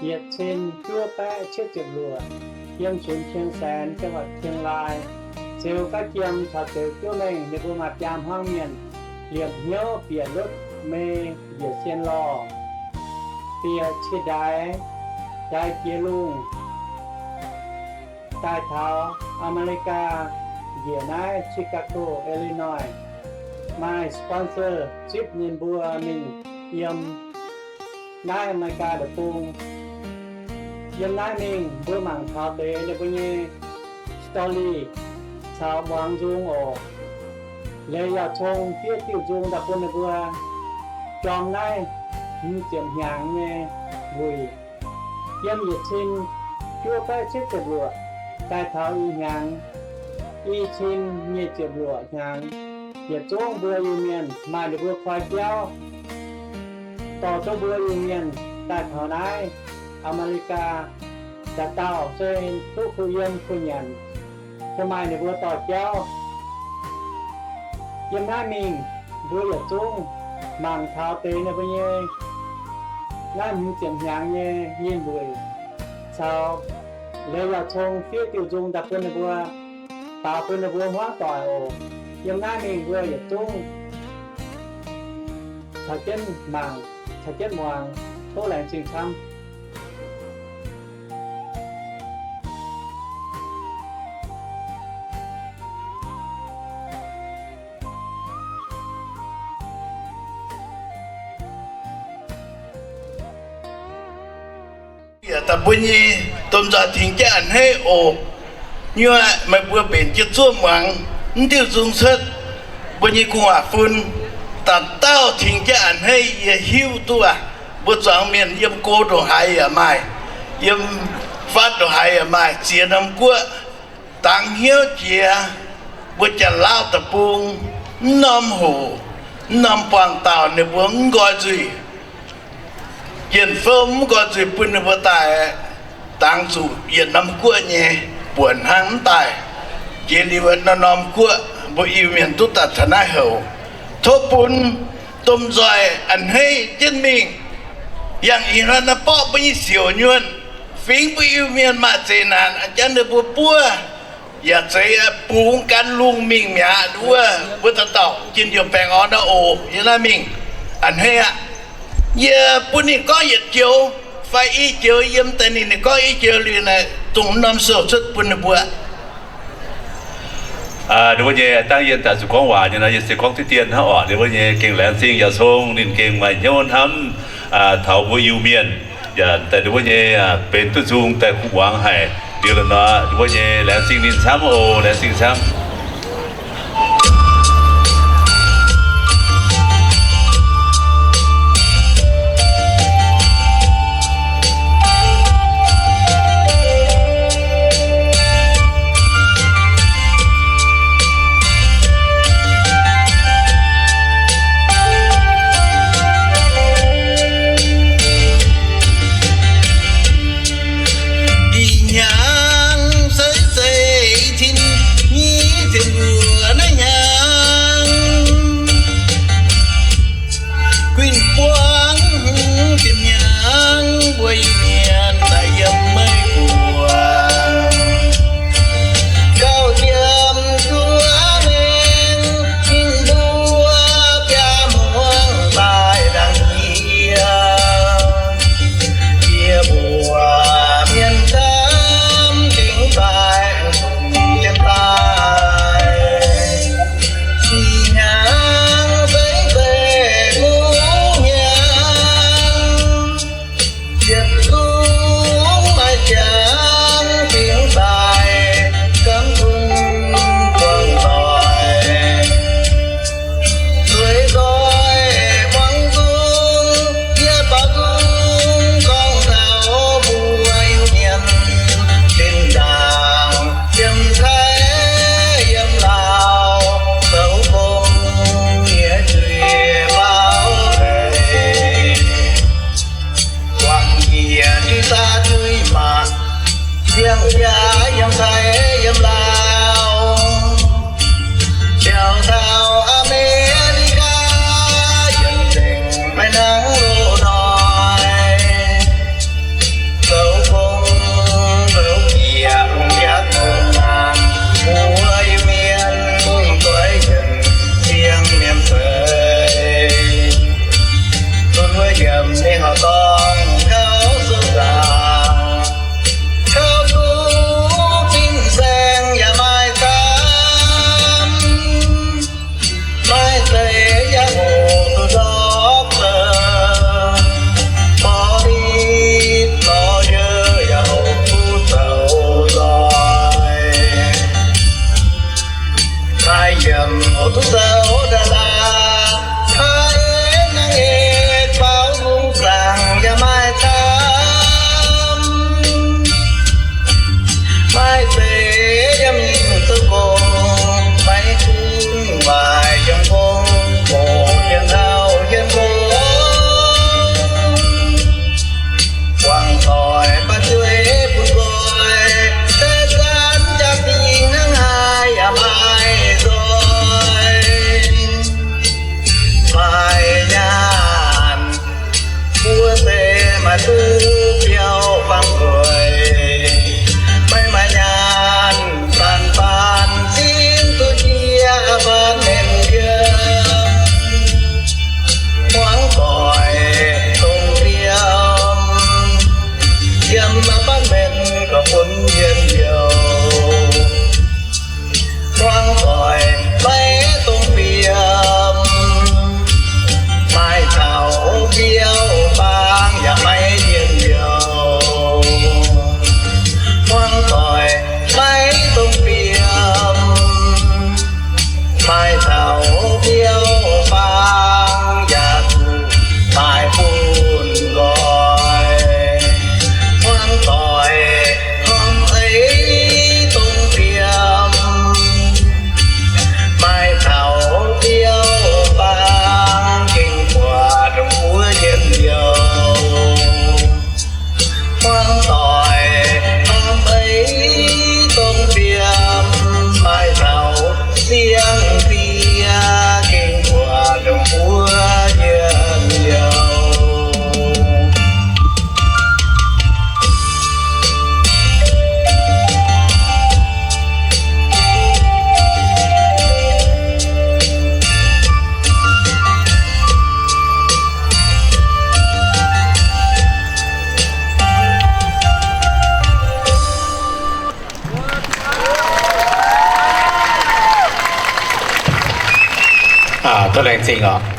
yietc cin juov baeqv cietv ziepc luoqc, yiem sunx Kieng Saenx, จังหวัดเชียงราย, ziux ga'jiem caux ziux juov mengh ninh mbuo maaih biaa hmuangv mienh liepc hnyouv bieqc lotv mei njiec sien lorh, bieqc cie ndaix, ndaix jiex lungh, daaih taux Aa^me^li^gaa, njiec naaiv Chicago, Illinois, maaih sponsor zipv ninh mbuo mingh yiem naaiv Aa^me^li^gaa deic-bung. Yiem naaiv mingh mbuo mangc taux deix ninh mbuo nyei story caux muangx nzung oc. Leiz yaac cong fiev diuh nzung daaih bun ninh mbuo jorm naaiv hmz ziepc hnyangx nyei wuic. Yiem yietc cin juov baeqv cietv ziepc luoqc daaih taux ih hnyangx, i cin nyic ziepc luoqc hnyangx, yietc zungv mbuo Iu-Mienh maaih ninh mbuo koi biauv dorh duqv mbuo Iu-Mienh daaih taux naaiv Aa^me^li^gaa. Dauh dauh se duqv kuh yiem kuh nyanc, se maaih ninh mbuo dorh jauv. Yiem naaiv mingh mbuo yietc zungv mangc taux deix ninh mbuo nyei naaiv hmz ziepc hnyangx nyei nyei wuic caux leiz yaac cong fiev diuh nzung daaih bun ninh mbuo, baaux bun ninh mbuo hmuangv doic oc. Yiem naaiv mingh mbuo yietc zungv caux jienv mangc, caux jienv muangx. Tov laengz zingh camv. Yaac daaih mbuo nyei domh nzoih tengx jienv a'hneiv oc. Nyuoqc meih mbuo mbenc jienv zuov muangx mv diuh nzung cuotv mbuo nyei gu'nguaaic fun, dauh dauh tengx jienv a'hneiv. Yie hiuv duqv aac, mbuo zuangx mienh yiem go ndongc haaix yaac maaih, yiem fatv ndongc haaix yaac maaih, ziex norm guoqv dangx hnyouv jiex. Mbuo Janx-Lauv deic-bung mv norm hoc, mv norm buangh dauh ninh mbuo mv nqoi nzuih, jien-fouv mv nqoi nzuih bun ninh mbuo daaih dangx zuqc yietc norm guoqv nyei buonc hnangv. Mv daaih jiex liuz norm-norm guoqv mbuo Iu-Mienh duqv daaih taux naaiv houc. Tov bun domh nzoih a'hneiv jienv mingh. Yangh ih hnoi naaiv borqv mbuo nyei siouc nyuonh, fingx mbuo Iu-Mienh maaih zeqc naanc, a'jangv ninh mbuo buov yaac zeiz bungx gan lungh mingh mi'aqv. Wuov mbuo dauh dauh jienh youh baengh orn naaiv oc. Yiem naaiv mingh a'hneiv aqv. Yie bun ninh gorngv yietc joux fai i joux, yiem daaih ninh, ninh gorngv i joux liuz naaic, dongh norm sou cuotv bun ninh mbuo. Ninh mbuo nyei dangv yie daaih zuqc gorngv waac nyei nor, yie se gorngv diqv dien hnangv oc. Ninh mbuo nyei gengh laengz zingh yaac cong ninh gengh maaih hnyouv hnamv taux mbuo Iu-Mienh, yaac daaih ninh mbuo nyei benx duqv nzung daaih kuh muangx haic. Liuz la'nor ninh mbuo nyei laengz zingh ninh camv oc. Laengz zingh camv. Ih hnyangx se zeiz cin nyic ziepc luoqc naaiv hnyangx, guinh buangv hmz ziepc hnyangx, mbuo Iu-Mienh daaih yiem Meiv Guoqv. Gauh jiem zuov mengh, ninh mbuo biaa muangx daaih dangh yie. Yie mbuo mienh camv dingc daaih, yiem daaih. Ih hnyangx se zeiz muv hnyangx, yietc zungv maaih jangx dingc daaih, gamh bun buangh doic. Zueiz nzoih muangx nzung, yie baaux nzung gorngv taux mbuo Iu-Mienh zinh ndaangc, yiem Taiv yiem Laauv, zoux gong nyei zuiz faaux leiz. Guangc njiec juiz zaav juiz maac, yiem jaax yiem Taiv yiem Laauv, biaux taux Aa^me^li^gaa, yietc nzengc maiv hnangv loz-hnoi. lorqc.